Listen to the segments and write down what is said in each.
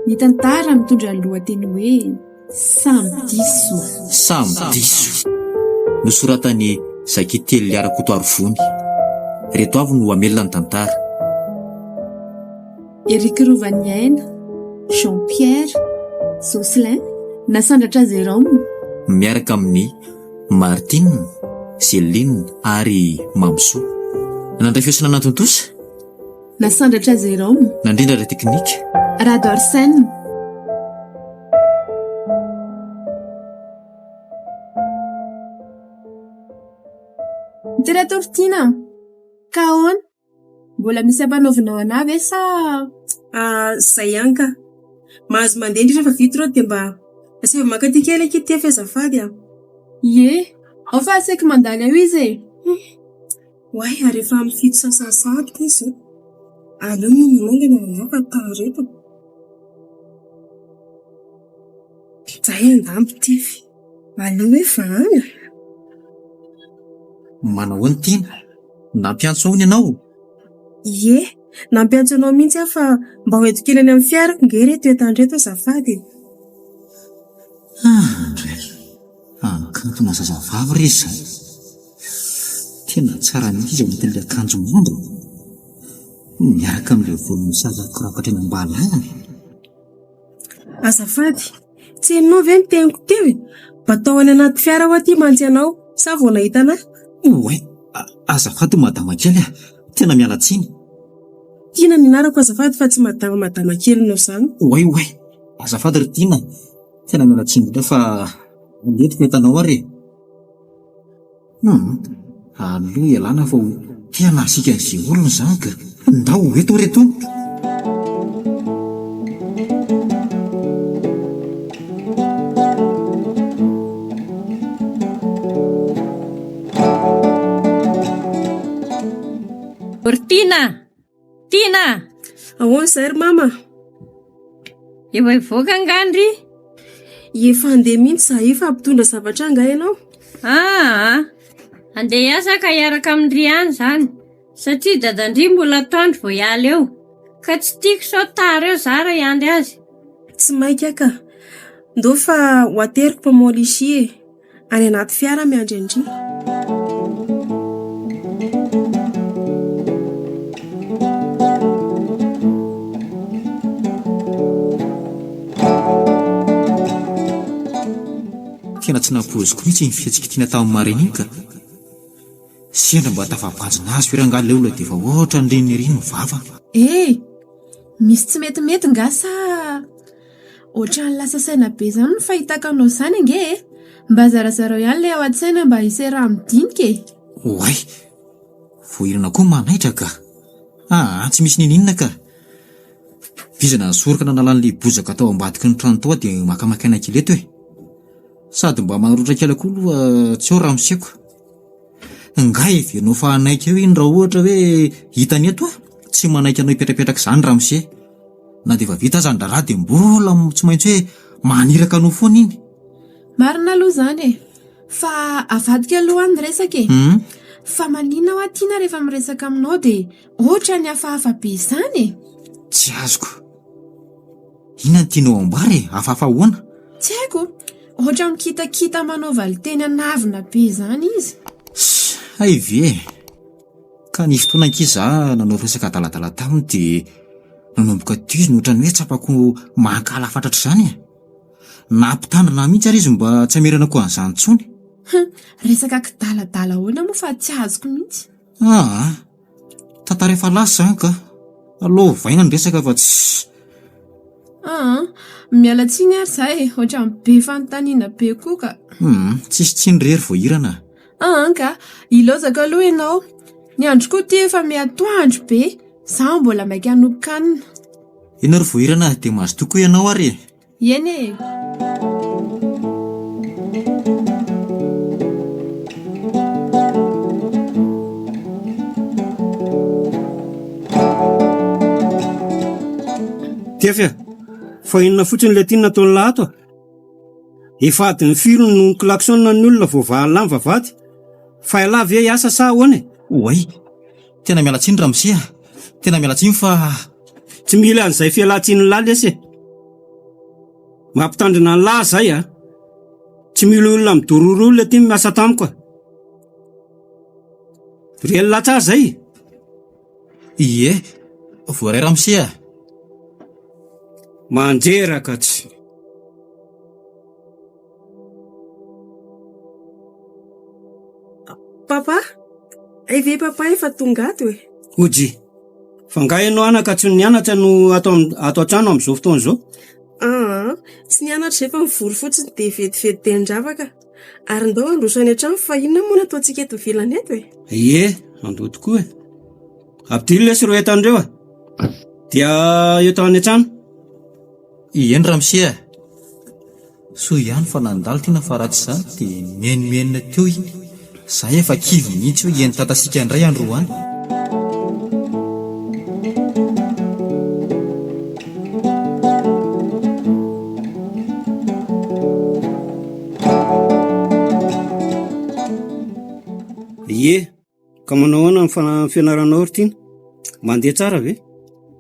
Ny tantara mitondra ny lohateny hoe Samy diso. Samy diso. Nosoratan'i Zakitely Rakotoarivony. Ireto avy no hamelona ny tantara. Eric Rovaniaina, Jean Pierre, Jocelyn, Nasandratra Jérôme. Miaraka amin'i Martine, Céline ary Mamisoa. Nandray feo sy nanatontosa. Nasandratra Jérôme. Nandrindra ara-teknika. Rado Arsène. Tena Tiana, ka ahoana? Mbola misy ampanaovinao anah ve sa? Ah, zay ihany ka. Mahazo mandeha indrindra fa vita ireo dia mba asaivo maka aty kely akia Tefy azafady a. Ie, ao fa asaiko mandalo eo izy e. Oay, ary efa amin'ny 7 sasany sahady kay izao. Aleo mihinana haingana rahalahy fa tara eto. Zay angamba Tefy. Aleo hoe vahana. Manahoana Tiana? Nampiantso ahoana ianao? Ie, nampiantso anao mihitsy aho fa mba ho ento kely any amin'ny fiarako nge ireto entana ireto azafady e. Andry, ankantona zazavavy re izany. Tena tsara mihitsy izy ao anatin'ilay akanjo manga e. Miaraka amin'ilay volo misarakorako hatreny am-balalany. Azafady, tsy henonao ve ny teniko teo e? Mba tao any anaty fiara aho aty mantsy ianao, sa vao nahita anà? Oay, azafady madama kely a! Tena miala tsiny. Tiana ny anarako azafady fa tsy madama madama kelinao izany. Oay oay, azafady ry Tiana, tena miala tsiny indrindra fa nentiko ny entanao ary e. Hum, aleo ialana fa ho tena hasiaka an'izay olona izany ka. Ndao ho eto re tongotra. Ry Tiana! Tiana! Ahoana izay ry mama? Efa hivoaka angaha ndry? Efa handeha mihitsy izaho io fa hampitondra zavatra angaha ianao? Aa! Handeha hiasa ka hiaraka amin-dry ihany izany satria dadan-dry mbola atoandro vao hiala eo ka tsy tiako sao tara eo za raha hiandry azy. Tsy maika ka. Ndao fa ho ateriko Maman Lichie e. Any anaty fiara miandry an-dry. Tena tsy nampoiziko mihitsy iny fihetsik'i Tiana tamin'i Marina iny ka. Sendra mba tafabanjina azy ve rangahy ilay olona dia efa ohatran'ireny ery ny vava. Eh! Misy tsy metimety nga sa ohatran'ny lasa saina be izany ny fahitako anao izany ange e! Mba zarazarao ihany ilay ao an-tsaina mba hisy raha midinika e! Oay! Voahirana koa manaitra ka! Aa tsy misy ninininona ka! Vizana ny soroka nanalan'ilay bozaka tao ambadiky ny trano tao aho dia makamaka aina kely eto e! Sady mba manarotra kely koa aloha tsy ao ramoseko. Nga heverinao fa hanaiky eo iny raha ohatra hoe hitany eto aho? Tsy manaiky anao hipetrapetraka izany ramose. Na dia efa vita aza ny raharaha dia mbola tsy maintsy hoe maniraka anao foana iny. Marina aloha izany e! Fa avadika aloha ny resaka e! Fa maninona hoa Tiana rehefa miresaka aminao dia ohatran'ny hafahafa be izany e? Tsy azoko. Inona no tianao ambara e? Hafahafa ahoana? Tsy haiko. Ohatran'ny mikitakita manao valinteny an'avona be izany izy. Hay ve e! Ka nisy fotoana ankizy za nanao resaka adaladala taminy dia nanomboka teo izy no ohatran'ny hoe tsapako mankahala fatratra izany e! Nampitandrina ahy mihitsy ary izy mba tsy hamerenako an'izany intsony. Hum, resaka kidaladala ahoana moa fa tsy azoko mihitsy. Aa! Tantara efa lasa izany ka. Aleo ovaina ny resaka fa tsy. Aa, miala tsiny ary za e, ohatran'ny be fanontaniana be koa ka. Hum, tsisy tsiny re ry Voahirana a. Aa ka, ilaozako aloha ianao. Ny andro koa ity efa miha-atoandro be, za mbola maika hanokan-kanina. Eny ry Voahirana a, dia mazotoa koa ianao ary e. Eny e! Tefy a! Fa inona fotsiny ilay tiana nataon'lah ato a? Efa adin'ny firy no ni-klaxon ny olona vao vahan'lah ny vavahady? Fa ialahy ve hiasa sa ahoana e? Oay! Tena miala tsiny ramose a! Tena miala tsiny fa. Tsy mila an'izay fialan-tsinin'lah lesy e! Mampitandrina an'lah zay a! Tsy mila olona midororo olona aty miasa tamiko a! Ren'lah tsara zay? Ie, voaray ramose a! Mandreraka tsy. Papa, hay ve papa efa tonga ato e? Ojy, fa nga ianao anaka tsy nianatra no ato ato an-trano amin'izao fotoana izao? Aa, tsy nianatra izay fa mivory fotsiny dia vetivety dia nidravaka. Ary ndao handroso any an-trano fa inona moa no ataontsika eto ivelany eto e? Ie, andao tokoa e. Ampidiro lesy ireo entana ireo a! Dia eto any an-trano. Eny ramose a! Soa ihany fa nandalo tiana fa raha tsy izany dia mimenomenona teo iny. Za efa kivy mihitsy hoe eny tatasika indray androany. Ie, Ka manao ahoana ny fianaranao ry Tiana? Mandeha tsara ve?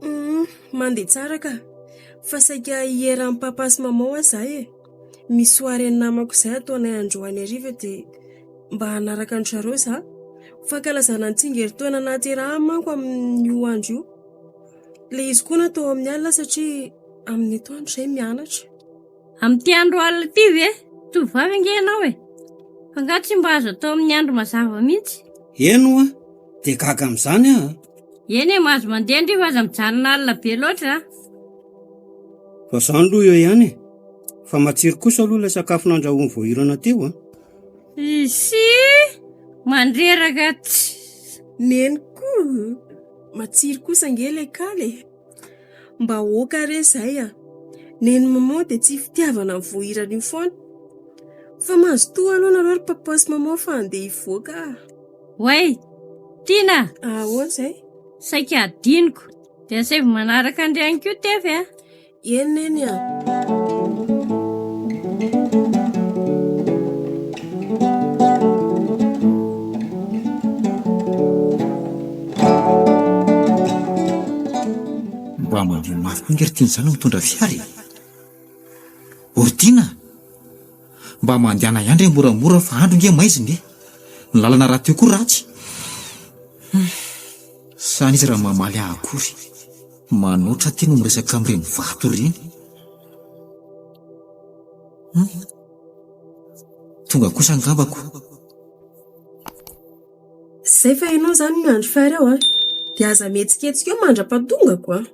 Humm, mandeha tsara ka! Fa saika hiera amin'i papa sy maman hoa za e! Misy soirée ny namako izay ataonay androany hariva dia mba hanaraka an-dry zareo za. Fankalazana ny tsingerin-taona nahaterahany manko amin'io andro io. Ilay izy koa natao amin'ny alina satria amin'ny atoandro izay mianatra. Amin'ity andro alina ity ve? Tovovavy ange ianao e! Fa angaha tsy mba azo atao amin'ny andro mazava mihitsy? Eny oa, dia gaga amin'izany aho a! Eny e, mahazo mandeha ndry fa aza mijanona alina be loatra a! Fa izany aloha eo ihany e! Fa matsiro kosa aloha ilay sakafo nandrahoin'i Voahirana teo a! Isy! Mandreraka tsy! Neny koa! Matsiro kosa ange ilay kaly e! Mba ok re zay a! Neny maman dia tsy fitiavana ny voahirana io foana. Fa mazotoa aloha nareo ry papa sy maman fa andeha hivoaka ah. Oay! Tiana! Ahoana izay? Saika adinoko. Dia asaivo manaraka an-dry ihany koa Tefy a! Eny neny a! Mba mandeha mafy koa nge ry Tiana izany no mitondra fiara e! O ry Tiana! Mba mandehana ihany re moramora fa andro nge maizina e! Ny lalana rahateo koa ratsy. Hum! Sa izy raha mamaly ahy akory. Manoatra aty no miresaka amin'ireny vato ireny. Hum! Tonga kosa angamba ko. Zay fa ianao zany miandry fiara eo an! Dia aza mihetsiketsika eo mandra-pahatongako an!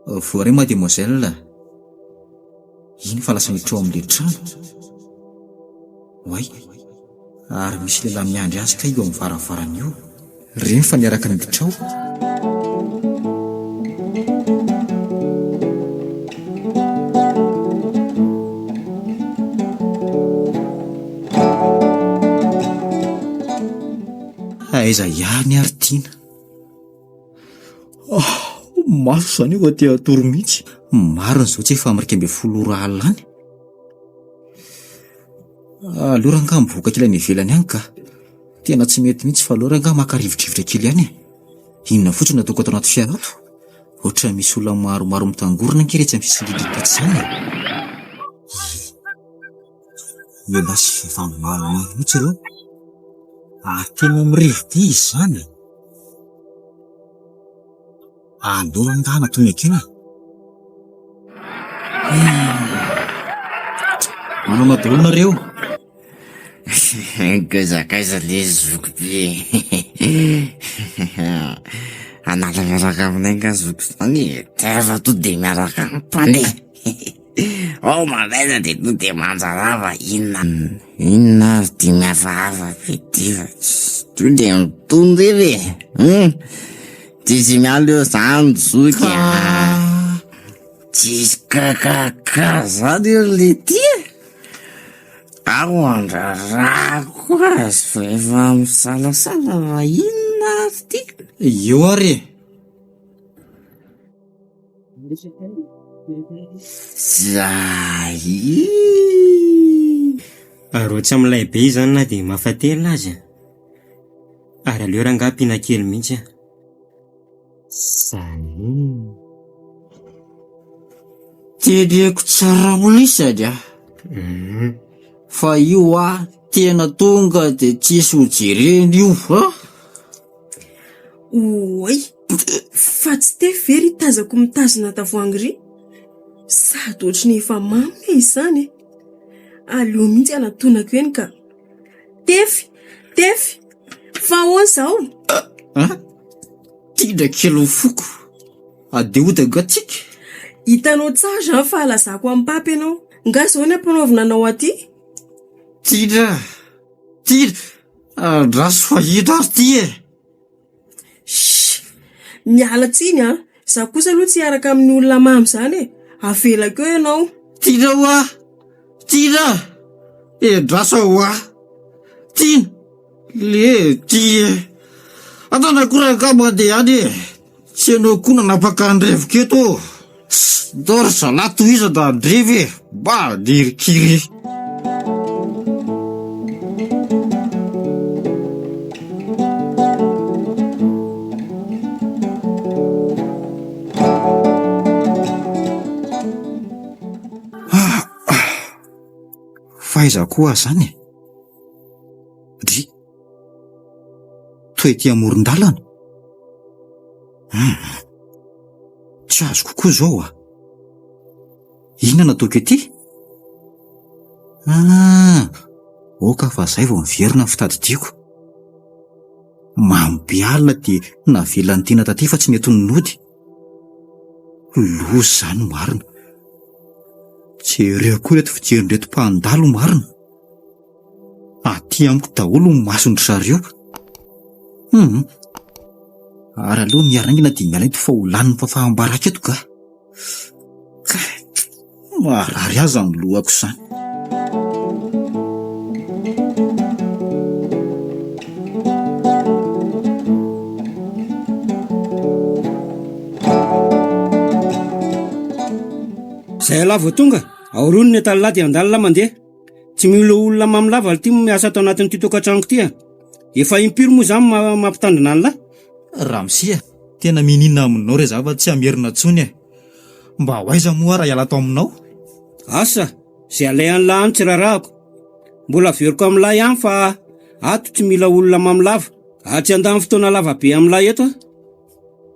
Voaray mademoiselle. Iny fa lasa niditra ao amin'ilay trano. Oay! Ary misy lehilahy miandry azy kay eo amin'ny varavarana eo. Reny fa niaraka niditra ao. Aiza ihany ary Tiana? Oh, maso izany io fa te hatory mihitsy. Marina izao tsy efa amin'ny 11 ora alina any. Aleo rangahy mivoaka kely any ivelany any ka. Tena tsy mety mihitsy fa aleo rangahy maka rivodrivotra kely ihany e. Inona fotsiny no ataoko ato anaty fiara ato? Ohatran'ny misy olona maromaro mitangorona ange retsy amin'ny sisin-drindrina etsy izany e. Lehilahy sy vehivavy maromaro mihitsy ireo. Ary tena mirevy be izy izany e. Aleo rangahy natony akeo e. Manana daholo nareo. Kaiza kaiza le zoky be e. Hanala miaraka aminay nga zoky zany e. Teva to de miaraka amin'ny mpandeha. Ao maraina de to de manjarava inona inona ary ty mihafahafa be ty fa to de mitony reny e. Hum. Tsisy miala eo zany zoky a. Tsisy kakaka zany ry letia e. Ao andrarako azy fa efa misalasala raha inona ary ty. Eo ary e. Zay. Rô tsy milay be izany na dia mahafatelina aza. Ary aleo rangahy ampiana kely mihitsy an. Zany e. Teneniko tsara molisany a. Fa io a tena tonga de tsisy ho jerena io a. Oay! Fa tsy tefy ve ry tazako mitazona tavoahangy ry? Sady ohatry ny efa mamy e izany e! Aleo mihitsy anatonako eny ka! Tefy! Tefy! Fa ahoana izao? An! Tindra kely ny foko. Adeha hody angaha tsika? Hitanao tsara izany fa lazako amin'i Papa ianao. Nga izao ny ampanaovina anao aty? Tindra! Tindra! Andraso fa hita ary ity e! Shh! Miala tsiny an! Izaho kosa aloha tsy hiaraka amin'ny olona mamy izany e! Avelako eo ianao. Tiana hoa! Tiana! Endraso hoa! Tiana! Le ty e! Andana koa rangahy mandeha any e! Tsy ianao koa nanapaka ny reviko eto ô! Ndao ry zalahy tohizana ny revy e! Mba nirikiry! Fa aiza koa aho izany e? Dry. Toa ety amoron-dalana? Hum. Tsy azoko koa izao ah. Inona no ataoko ety? Ah, aoka fa izay vao miverina ny fitadidiako. Mamy be alina dia navelan'ny tena taty fa tsy nety nody. Loza izany marina. Jereo koa ireto fijerin'ireto mpandalo marina. Aty amiko daholo ny mason-dry zareo. Hum. Ary aleo miaraingina dia miala eto fa ho lanin'ny fahafaham-baraka eto ka. Kay, marary aza ny lohako izany. Zay ialahy vao tonga, aorony ny entana lahy dia andalo lahy mandeha. Tsy mila olona mamy lava ity miasa ato anatin'ity tokantranoko ity a. Efa impiry moa za mampitandrina an'lah? Ramose a, tena mininona aminao re za fa tsy hamerina intsony e. Mba ho aiza moa aho raha hiala ato aminao? Asa, izay alehan'lah any tsy raharahako. Mbola averiko amin'lah ihany fa ato tsy mila olona mamy lava. Ary tsy handany fotoana lava be amin'lah eto aho.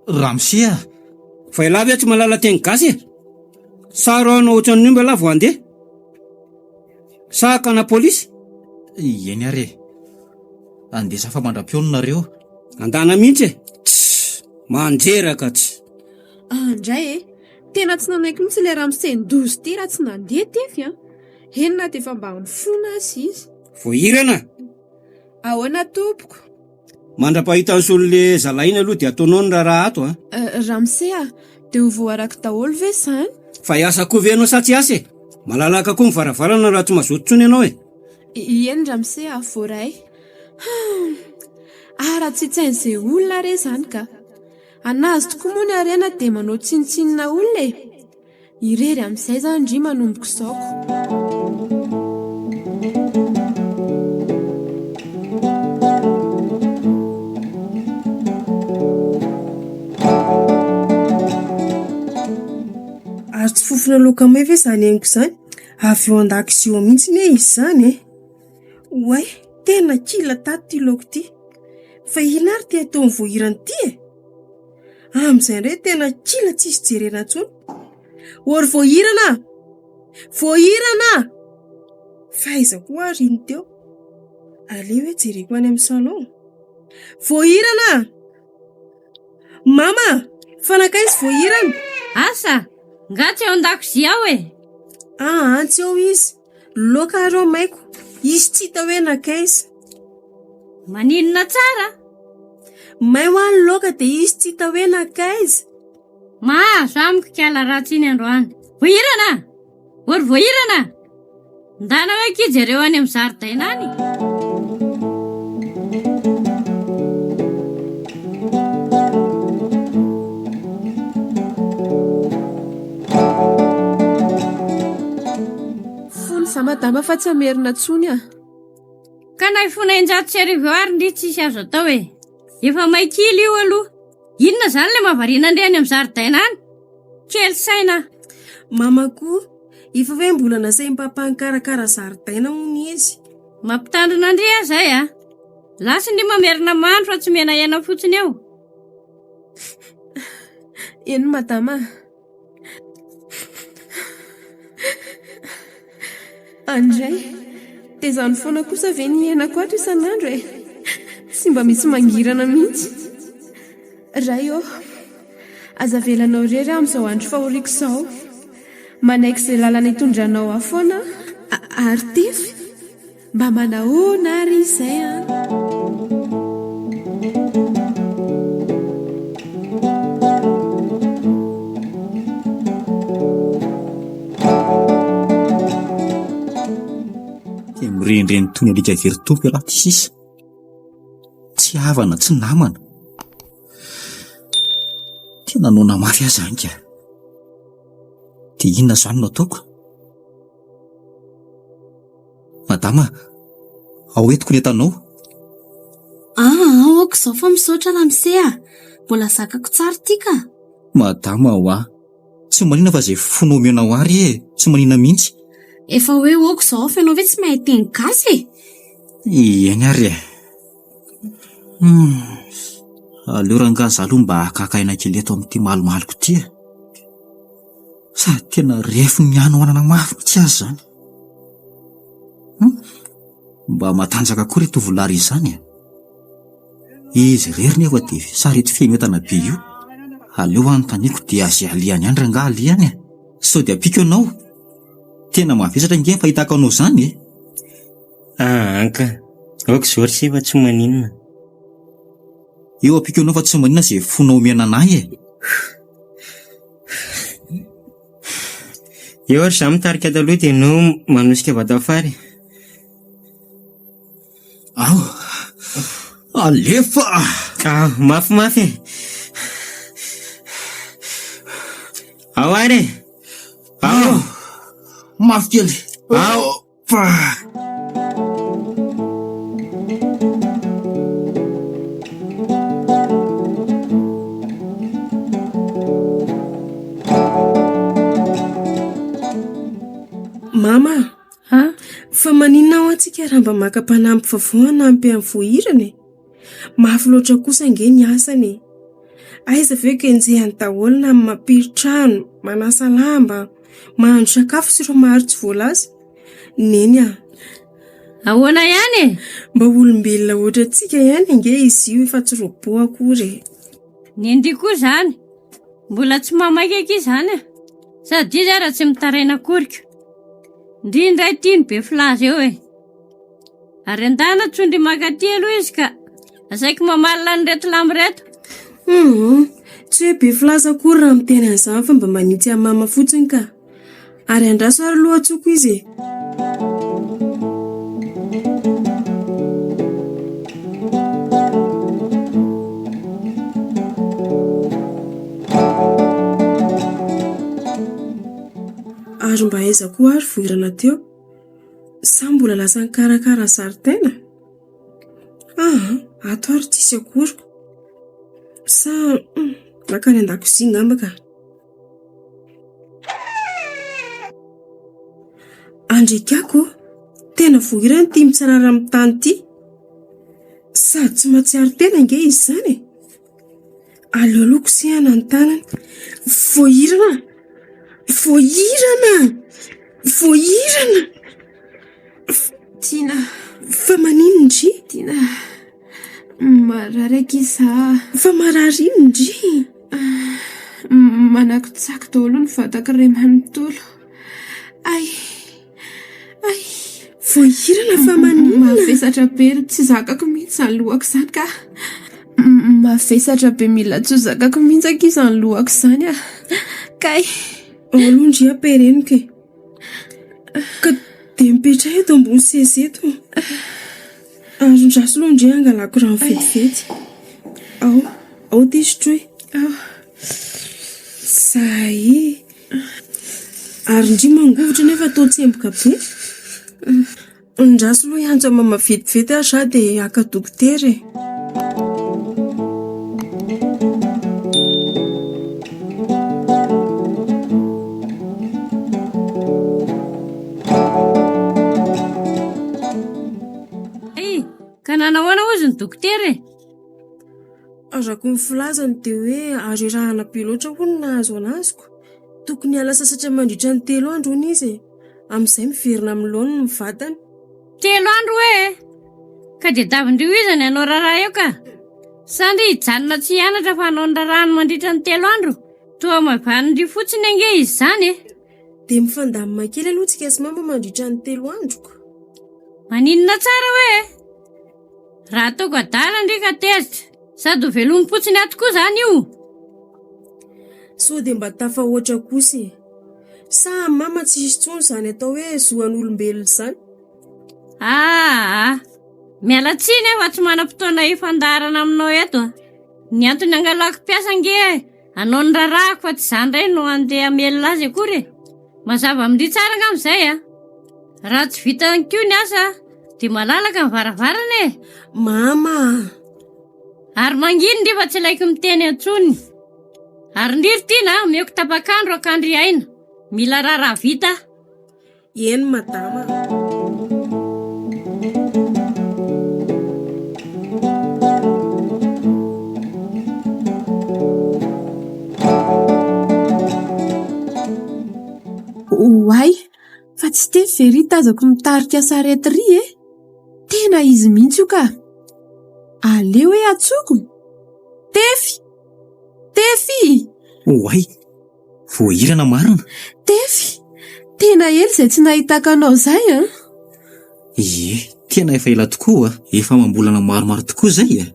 Ramose a! Fa ialahy ve tsy mahalala teny gasy e? Sa reo hanao ohatran'ny omby ialahy vao handeha? Sa hakana polisy? Eny ary e! Andeha safa mandra-pihaona nareo. Andana mihitsy e! Tss! Mandreraka tsy! Andray e! Tena tsy nanaiky mihitsy ilay ramose ndoza ity raha tsy nandeha tefy an! Eny na dia efa mba nifona aza izy. Voahirana! Ahoana tompoko? Mandra-pahita ny solon'le zalahy iny aloha dia ataonao ny raharaha ato a! Ramose a! Dia ho voarako daholo ve izany? Fa hiasa koa ve ianao sa tsy hiasa e? Malalaka koa ny varavarana raha tsy mazoto intsony ianao e! Eny ramose a, voaray. Hum! Ah raha tsy tsain'izay olona re izany ka! An'azy tokoa moa ny harena dia manao tsinontsinona olona e! Irery amin'izay zany ndry manomboka izao ko. Ary tsy fofona laoka may ve izany henoko izany? Avy eo an-dakozia eo mihitsy anie izy izany e! Oay, tena kila tato ity laoka ity. Fa inona ary ity ataon'ny voahirana ity e? Amin'izay indray tena kila tsisy jerena intsony. Ô ry voahirana a! Voahirana a! Fa aiza koa ary iny teo? Aleo hoe jereko any amin'ny salon. Voahirana a! Mama a! Fa nankaiza voahirana? Asa! Nga tsy ao an-dakozia ao e? Aa, tsy ao izy. Loaka ary ao maiko. Izy tsy hita hoe nankaiza. Maninona tsara? May hoa ny laoka dia izy tsy hita hoe nankaiza. Mahazo amiko kala ratsy iny androany. Voahirana! Ô ry voahirana! Ndana hoe akia jereo any amin'ny zaridaina any. Fony za. madama fa tsy hamerina intsony ah. Ka na hifona 1600 eo ary ndry tsisy azo atao e. Efa may kily io aloha. Inona izany ilay mahavariana an-dry any amin'ny zaridaina any? Kely saina aho. Mama koa, efa hoe mbola nasain'i papa nikarakara zaridaina hono izy. Mampitandrina an-dry aho izay a. Lasa ndry mamerina mahandro fa tsy mihenahena fotsiny eo. Eny madama a. Andray, dia izany foana kosa ve ny iainako ato isan'andro e? Tsy mba misy mangirana mihitsy. Ray ô, aza avelanao irery aho amin'izao andro fahoriako izao. Manaiky izay lalana itondranao ahy foana aho. Ary Tefy, Mba manahoana ary izay an? Dia mirenireny toy ny alika very tompo ialahy ty sisa. Tsy havana, tsy namana. Tena noana mafy aza anka. Dia inona izany no ataoko? Madama, ao entiko ny entanao. Aa, aoka izao fa misaotra ramose a! Mbola zakako tsara ity ka! Madama hoa, tsy manina fa izay fonao omenao ahy re e, tsy manina mihitsy. Efa hoe aoka izao fa ianao ve tsy mahay teny gasy e? Eny ary e. Hum, aleo rangahy za aloha mba hakaka aina kely eto amin'ity malomaloka ity e. Sady tena refon'ny hanoanana mafy mihitsy aza izany. Hum, mba matanjaka koa ry tovolahy ry izany e. Izy irery nefa dia sarety feno entana be io. Aleo anontaniako dia izay alehany any rangahy alehany e. Sao dia ampiako ianao? Tena mavesatra ange ny fahitako anao izany e. Ah, anka. Aoka izao ry se fa tsy maninona. Eo ampiako ianao fa tsy maninona izay fonao omena an'ahy e. Eo ary za mitarika ato aloha dia ianao manosika avy ato afara e. Ao! Alefa! Ao, mafimafy e. Ao ary e. Ao! Mafy kely. Ao! Mama a! Fa maninona hoa tsika raha mba maka mpanampy vaovao hanampy an'i Voahirana e? Mafy loatra kosa ange ny asany e! Aiza ve ka enjehany daholo na ny mampiry trano, manasa lamba, mahandro sakafo sy ireo maro tsy voalaza? Neny a! Ahoana ihany e? Mba olombelona ohatrantsika ihany ange izy io fa tsy robot akory e! Nendry koa izany. Mbola tsy mamaika akia izany e! Sady izy ara tsy mitaraina akory ko. Ndry indray ity no be filaza eo e! Ary andana tsondry mankaty aloha izy ka. Asaiko mamaly an'ireto lamba ireto. Humm, tsy hoe be filaza akory raha miteny an'izany fa mba manitsy an'i mama fotsiny ka. Ary andraso ary aloha antsoiko izy e. Ary mba aiza koa ary voirana teo? Sa mbola lasa nikarakara zaridaina? Aa, ato ary tsisy akory. Sa nankany an-dakozia angamba ka. Andriakako ô, tena voahirana ity mitsarara amin'ny tany ity. Sady tsy mahatsiaro tena ange izy izany e. Aleo aloha kosehana ny tanany. Voahirana! Voahirana! Voahirana! Tiana. Fa maninona ndry? Tiana. Marary akia za. Fa marary inona ndry? Manakotsako daholo ny vatako iray manontolo. Ay! Ay! Voahirana fa maninona? Mavesatra be, tsy zakako mihitsy izany lohako izany ka. Mavesatra be mila tsy ho zakako mihitsy akia izany lohako izany ah. Kay! Ao aloha ndry ampireniko e. Ka dia mipetraha eto ambony seza eto. Arondraso aloha ndry hangalako rano vetivety. Ao, ao ity sotroy. Ao. Zay. Ary ndry mangovitra nefa toa tsemboka be. Andraso aloha hiantso an'i mama vetivety aho za dia haka dokotera e. Hay, ka nanahoana hozy ny dokotera e? Araka ny filazany dia hoe harerahana be loatra hono no nahazo an'azoko. Tokony hiala sasatra mandritra ny telo andro hono izy e. Amin'izay miverina amin'ny laoniny ny vatany. Telo andro hoe e? Ka dia davin-drio iza ny hanao raharaha eo ka? Sa ndry hijanona tsy hianatra fa hanao ny raharahany mandritra ny telo andro? Toa maivanin-dry fotsiny ange izy izany e! Dia mifandamina kely aloha tsika sy mama mandritra ny telo andro ko. Maninona tsara hoe e? Raha ataoko adala ndry ka tezitra. Sady ho velomim-potsiny ato koa izany io. Sao dia mba tafahoatra kosa e. Sa amin'i mama tsy hisy intsony izany atao hoe zo an'olombelona izany? Aa! Miala tsiny aho fa tsy manam-potoana hifandaharana aminao eto a. Ny antony angalako mpiasa ange hanao ny raharahako fa tsy izaho indray no handeha hamelona azy akory e. Mazava amin-dry tsara angamba izay a. Raha tsy vitany koa ny asa dia malalaka ny varavarana e. Mama a! Ary manginy ndry fa tsy ilaiko miteny intsony. Ary ndry ry Tiana a, omeko tapak'andro hakandry aina. Mila raharaha vita aho. Eny madama a. Oay! Fa tsy tefy ve ry tazako mitarika sarety ry e? Tena izy mihitsy io ka! Aleo hoe atsoko! Tefy! Tefy! Oay! Voahirana marina! Tefy! Tena ela izay tsy nahitako anao izay an! Ie, tena efa ela tokoa, efa amam-bolana maromaro tokoa izay e!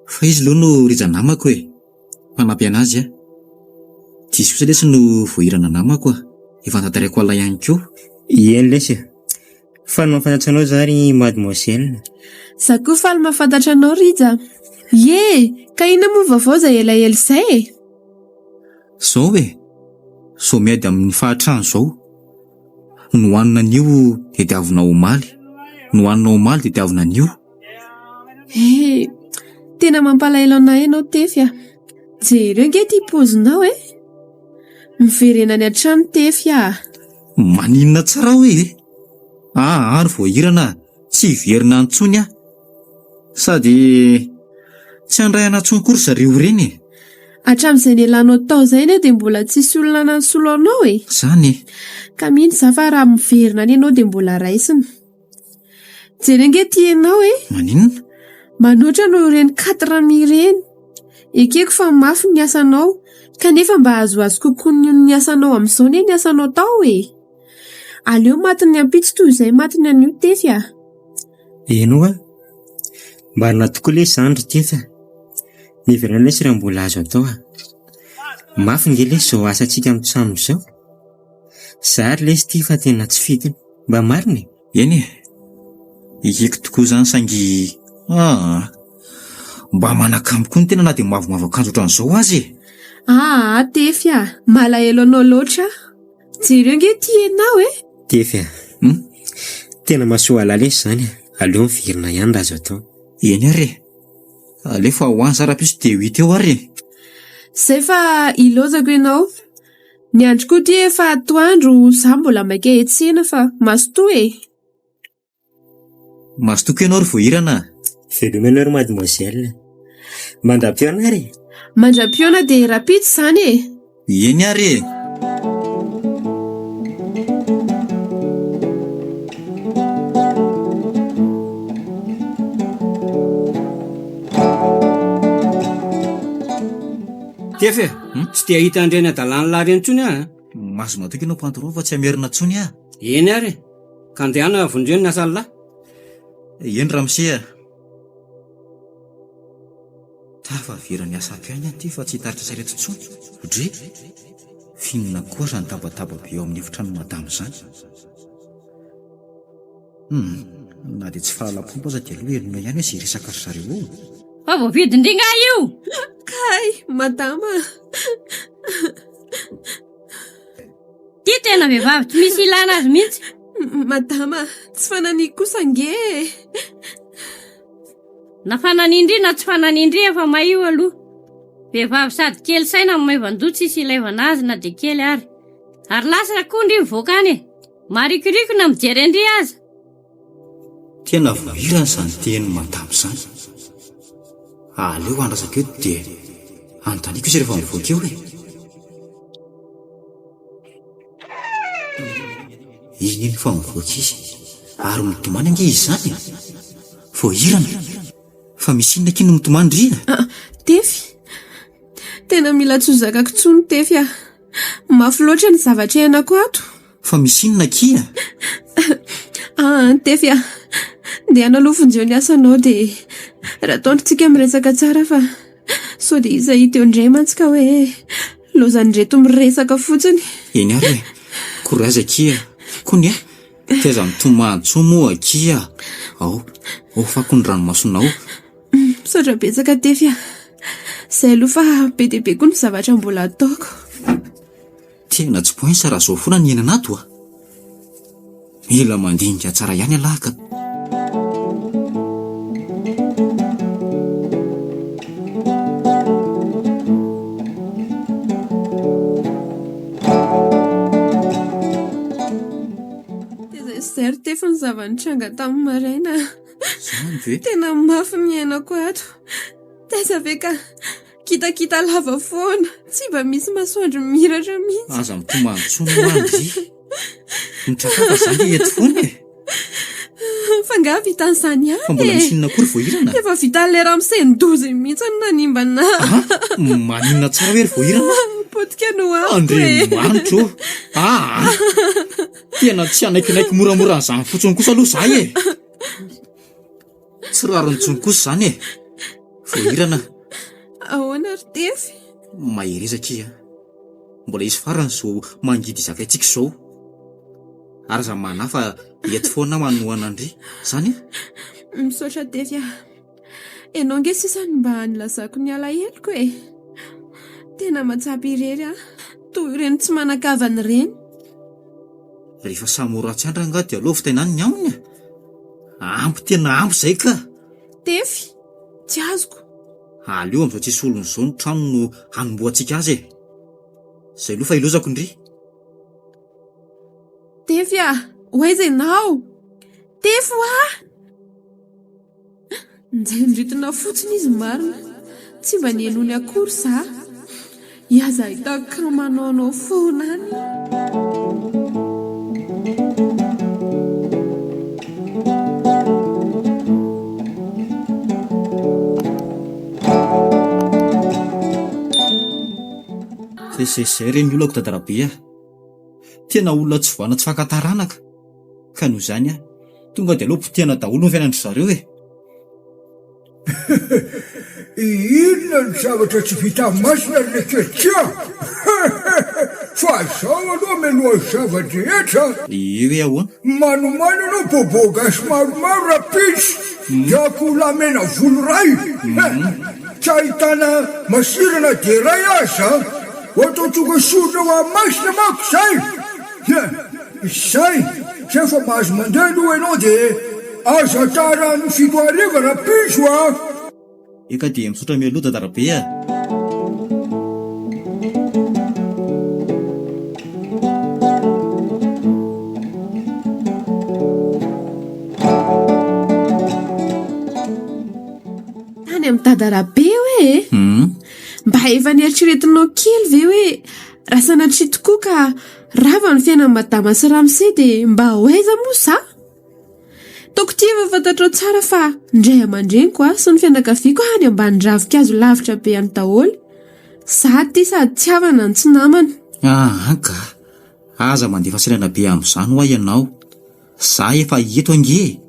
Fa izy aloha no Rija namako e! Mpanampy an'azy aho. Diso kosa lesy no voahirana namako a! Efa notantaraiko alina ihany koa. Eny lesy e! Faly mahafantatra anao za ry mademoiselle. Za koa faly mahafantatra anao Rija. Ie! Ka inona moa vaovao izay elaela izay e? Zao e! Zao miady amin'ny fahatrana izao. Nohanina anio dia diavina omaly. Nohanina omaly dia diavina anio. He, tena mampalahelo anay ianao Tefy a! Jereo ange ity paozinao e! Miverena any an-trano Tefy a! Maninona tsara hoe e? Aa ry voahirana a! Tsy hiverina any intsony aho. Sady tsy handray anà intsony koa ry zareo ireny e! Hatramin'izay nialanao tao izay anie dia mbola tsisy olona nanisolo anao e! Izany e! Ka mino izaho fa raha miverina any ianao dia mbola raisina. Jereo ange ity ianao e! Maninona? Manoatra noho ireny quatre mille ireny. Ekeko fa mafy ny asanao, kanefa mba azoazo kokoa noho ny asanao amin'izao anie ny asanao tao e! Aleo matin'ny ampitso toy izay matin'ny anio Tefy a! Eny oa! Marina tokoa lesy izany ry Tefy a! Miverena lesy raha mbola azo atao a! Mafy nge lesy izao asantsika amin'ny trano izao! Zary lesy ity fa tena tsy fidiny. Mba marina e! Eny e! Ekeko tokoa izany saingy aa! Mba manakambo koa ny tena na dia mavomavo akanjo ohatran'izao aza e! Aa Tefy a! Malahelo anao loatra aho. Jereo ange ity ianao e! Tefy a! Hum? Tena mahasoa alah lesy izany a! Aleo miverina ihany raha azo atao. Eny ary e! Alefa ho any za rahampitso dia ho hita eo ary e! Zay fa ilaozako ianao. Ny andro koa ity efa atoandro za mbola maika hiantsena fa mazotoa e! Mazotoa koa ianao ry Voahirana a! Veloma ianao ry mademoiselle. Mandra-pihaona ary e! Mandra-pihaona dia rahampitso izany e! Eny ary e! Tefy e, tsy te hahita an'ireny adalan'lah ireny intsony aho a. Mahazo matoky ianao Pantoro fa tsy hamerina intsony aho. Eny ary e, ka andehana vonjeo ny asan'lah. Eny ramose a. Tafaverina ny asako ihany aho ity fa tsy hitarika sarety intsony. Dre! F'inona koa izany tabataba be ao amin'ny efitranon'i madama izany? Hum, na dia tsy fahalam-pomba aza dia aleo henoina ihany hoe izay resaka ry zareo ao. Fa voavidin-dry nga io? Kay, madama. Ty tena vehivavy tsy misy ilana azy mihitsy. Madama, tsy fananiako kosa ange e! Na fananindry na tsy fananindry efa may io aloha. Vehivavy sady kely saina no maivan-doha tsisy ilaivana azy na dia kely ary. Ary lasa koa ndry mivoaka any e! Marikoriko na mijery an-dry aza. Tena voahirana izany tenin'i madama izany. Aleo andrasako eto dia anontaniako izy rehefa mivoaka eo e. Iny iny fa mivoaka izy. Ary mitomany ange izy izany e. Voahirana. Fa misy inona akia no mitomany ry a? Ah, Tefy. Tena mila tsy ho zakako intsony Tefy a. Mafy loatra ny zavatra iainako ato. Fa misy inona akia? Ah, Tefy a. Ndehana aloha vonjeo ny asanao dia raha ataondrintsika miresaka tsara fa sao dia iza hita eo indray mantsy ka hoe lozan'ireto miresaka fotsiny. Eny ary e. Courage akia. Kony a. Ty aza mitomany intsony moa akia. Ao, ao fako ny ranomasonao. Misaotra betsaka Tefy a. Izay aloha fa be dia be koa ny zavatra mbola ataoko. Tena tsy poinsa raha zao foana ny iainana ato a! Mila mandinika tsara ihany ialahy ka. Tezay sy zay ry Tefy ny zava-nitranga tamin'ny maraina. Zany ve? Tena mafy ny iainako ato. Taiza ve ka kitakita lava foana, tsy mba misy masoandro mimiratra mihitsy. Aza mitomany intsony hoa ndry. Mitrakaka za nge eto foana e. Fa nga vitan'izany ihany e. Fa mbola misy inona koa ry Voahirana? Efa vitan'ilay ramose ndoza iny mihitsy no nanimba anà. Ah, maninona tsara hoe ry Voahirana? Potika no amiko e. Andriamanitro ô. Ah, tena tsy hanaikinaiky moramora an'izany fotsiny kosa aloha za e. Tsy rariny intsony kosa izany e! Voahirana. Ahoana ry Tefy? Mahereza akia a! Mbola hisy farany izao mangidy zakaintsika izao. Ary aza manahy fa eto foana aho manohana an-dry. Izany a? Misaotra Tefy a! Ianao ange sisa no mba nilazako ny alaheloko e! Tena mahatsapa irery aho, toy ireny tsy manan-kavana ireny. Rehefa samy ho ratsy andry angaha dia aleo vitaina any ny aminy e! Ampy tena ampy izay ka! Tefy, tsy azoko. Aleo amin'izao tsisy olona izao ny trano no hanombohantsika azy e! Izay aloha fa ilozako ndry. Tefy a! Ho aiza ianao? Tefy hoa! Njaindritina fotsiny izy marina, tsy mba nihainoany akory za. Iaza ahitako ka manaonao foana any. Zay zay zay re ny olako Dadarabe a! Tena olona tsy voana tsy fakan-taranaka ka noho izany a! Tonga dia aleo potehina daholo ny fiainan-dry zareo e! Inona ny zavatra tsy vita masina ry leketsy a! Fa zao aloha mialoha ny zava-drehetra. Ie hoe ahoana? Manomana anao bobo gasy maromaro rahampitso dia akoholahy mena volo iray he! Tsy ahitana masirana dia iray aza. Ho atao tonga sorona ho an'i masina manko izay. He! Izay! Zay fa mahazo mandeha aloha ianao dia aza tara amin'ny fito hariva rahampitso a! Eka dia misaotra mialoha Dadarabe a! Tany amin'i Dadarabe hoe e! Mba efa neritreretinao kely ve hoe raha sanatria tokoa ka Rava ny fiainan'i madama sy ramose dia mba ho aiza moa za? Taoko ity efa fantatrao tsara fa ny ray aman-dreniko a sy ny fianakaviako any ambany ravinkazo lavitra be any daholo. Za aty sady tsy havana no tsy namana. Aa ka! Aza mandefa sainana be amin'izany hoa ianao. Za efa eto ange e!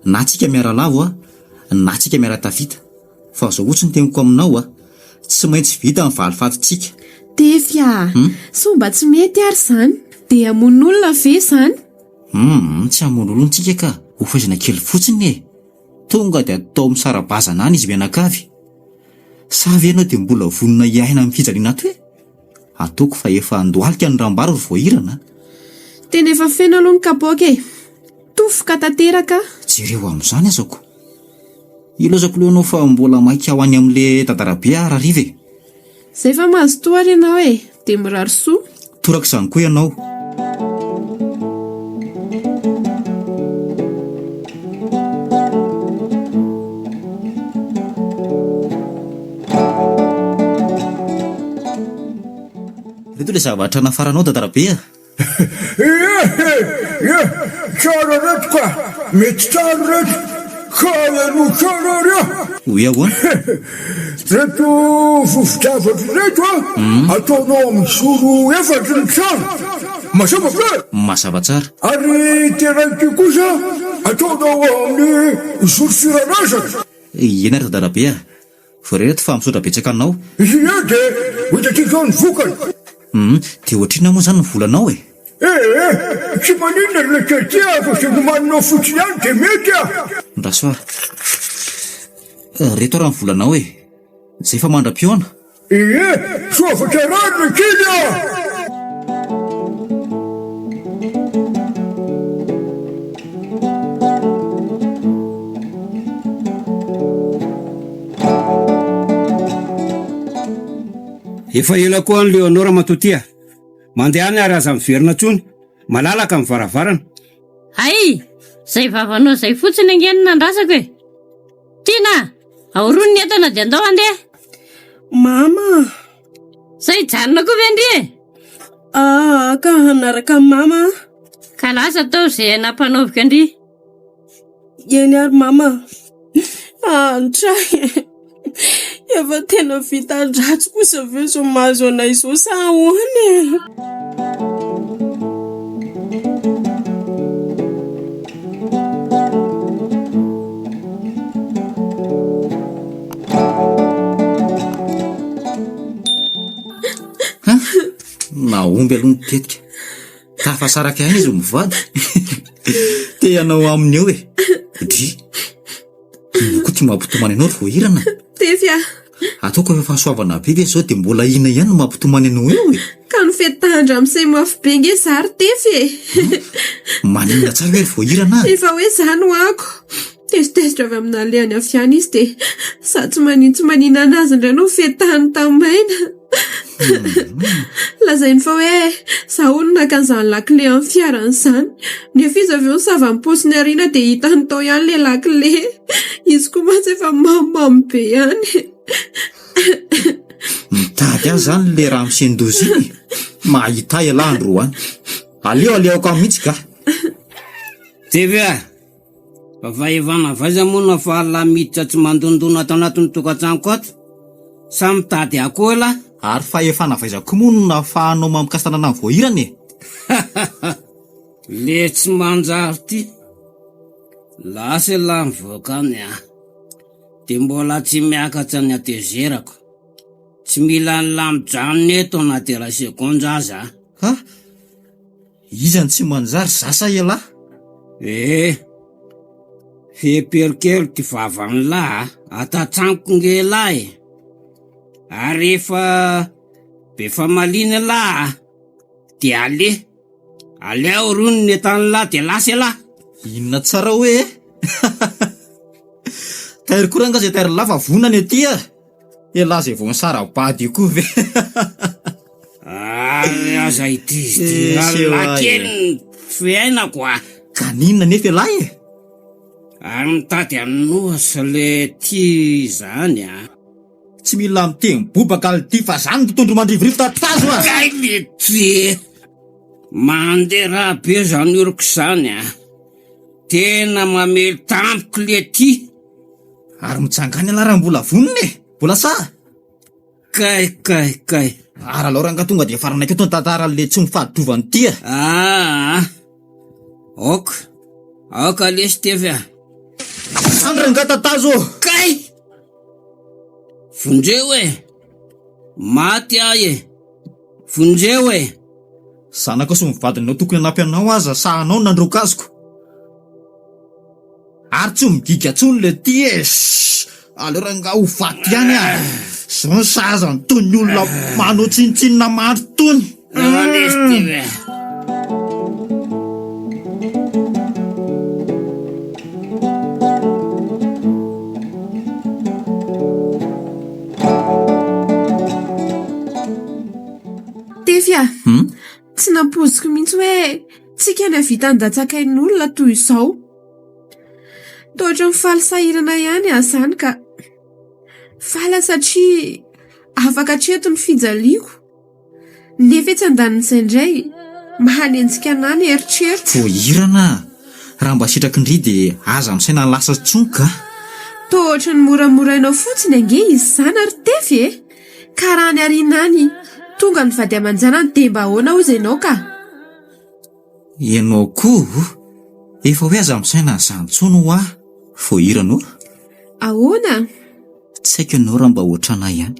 Na tsika miara-lavo a, na tsika miara-tafita. Fa zao otsy ny teniko aminao a, tsy maintsy vita ny valifatintsika. Tefy a! Sao mba tsy mety ary izany? Dia hamono olona ve izany? Humm, tsy hamono olona tsika ka, ho faizina kely fotsiny e! Tonga dia atao misara-bazana any izy mianakavy. Sa ve ianao dia mbola vonona hiaina amin'ny fijaliana ato e? Ataoko fa efa andohalika ny rambary ry voahirana a! Tena efa feno aloha ny kapoaka e! Tofoka tanteraka aho. Jereo amin'izany aza ko. Ilaozako aloha ianao fa mbola maika ho any amin'ilay dadarabe aho rahariva e! Zay fa mazotoa ary ianao e! Dia mirary soa. Toraka izany koa ianao. Ireto ilay zavatra nafaranao dadarabe a! Ie e! Ie! Tsara reto ka! Mety tsara reto! Ka henoy tsara ary a! Hoe ahoana? Reto vovo-javatra ireto a! Ataonao amin'ny zoro efatry ny trano! Mazava ve? Mazava tsara. Ary ity iray ity kosa ataonao amin'ny zoro firarazana. Eny ary dadarabe a! Voaray reto fa misaotra betsaka anao. Ie dia ho hitantsika eo ny vokany. Hum, dia ohatrinona moa izany ny volanao e? Ee, tsy maninona ry Letty a, fa izay nomaninao fotsiny ihany dia mety a! Ndraso ary. Reto ary ny volanao e! Izay fa mandra-pihaona. Ee, soa fa tsara ry kely a! Efa ela koa any Léonor ramatoa ty a! Mandehana ary aza miverina intsony, malalaka ny varavarana. Hay! Izay vavanao izay fotsiny ange no nandrasako e! Tiana a! Aorony ny entana dia andao handeha. Mama a! Sa hijanona koa ve ndry e? Aa ka hanaraka an'i mama aho. Ka lasa atao izay nampanaoviko an-dry. Eny ary mama a! Antra e! Efa tena vitan-dratsy kosa ve izao mahazo anay izao sa ahoana e? Ha? Nahomby aloha ny tetika. Tafasaraka ihany izy mivady. Te hanao aminy eo e. Dry. Inona koa ty mampitomany anao ry voahirana? Tefy a! Ataoko efa fahasoavana be ve izao dia mbola inona ihany no mampitomany anao eo e? Ka ny fetahan-dramose mafy be nge za ry Tefy e! Maninona tsara hoe ry voahirana a? Efa hoe za no ako. Tezitezitra avy amin'ny nalehany avy any izy dia za tsy manin-tsy maninana azy indray no fetahany tamin'ny maina. Lazainy fa hoe za hono naka an'izany lakile amin'ny fiarany izany. Nefa izy avy eo nisava ny paosiny aoriana dia hitany tao ihany ilay lakile. Izy koa mantsy efa mamomamo be ihany. Mitady ahy izany ilay ramose-ndoza iny e. Mahita ahy ialahy androany. Aleo aleoko any mihitsy kah. TV a! Fa fahefana avy aiza moa no afahan'lah miditra tsy mandondona ato anatin'ny tokantranoko ato? Sa mitady akoho elah? Ary fahefana avy aiza koa moa no nahafahanao mamikasi-tanana an'i Voahirana e? Le tsy manjary ty! Lasa elah mivoaka any a! De mbola tsy miakatra ny hatezerako. Tsy mila an'lah mijanona eto na de iray segondra aza a! Ha? Iza no tsy manjary, za sa ialahy? Eh! Fepero kely ty vavan'lah a! Atatsaniko nge elah e! Ary efa be famaliana elah a! De aleha, aleo rony ny entan'lah de lasa elah! Inona tsara hoe e? Tairo koa rangah zay tairon'lah fa vonona ny aty a! Elah zay vao nisara-bady io koa ve? Ary aza idizidirana kely ny fiainako a! Ka n'inona nefa elah e? Ary mitady an'i le tia izany a! Tsy mila miteny bobaka lty fa zany mpitondro mandrivorivo tatazo a! Kay le tia! Mandeha raha be zany oroko izany a! Tena mamely tampoka le tia! Ary mitsangana ialahy raha mbola vonona e! Mbola sahy? Kay kay kay. Ary alao rangahy tonga dia faranako eto ny tantaran'le tsy mifaditrovana ity a! Aa! Aoka! Aoka lesy Tefy a! Zany rangahy tatazo ô! Kay! Vonjeo e! Maty aho e! Vonjeo e! Zanakao sy ny vadinao tokony hanampy anao aza sahanao no nandroaka azoko. Ary tsy migiga tsony le ty e! Shh! Aleo rangaha ho faty ihany ah! Zao ny sahaza an'itony olona manao tsinontsinona mandry tony! tsika ny hahavita handatsakain'olona toy izao. Toa ohatran'ny faly sahirana ihany aho izany ka. Faly aho satria afaka hatreto ny fijaliako. Nefa etsy andanin'izay indray, mahanenjika anà ny eritreritro. Voahirana ah! Raha mba sitraky ndry dia aza misaina ny lasa intsony ka! Toa ohatran'ny moramorainao fotsiny ange izy izany ry Tefy e! Ka raha any aoriana any, tonga ny vady aman-janany dia mba ahoana hozy ianao ka? Ianao koa o! Efa hoe aza misaina an'izany intsony hoa! Voahirana o! Ahoana? Tsy haiko ianao raha mba ohatran'ahy ihany.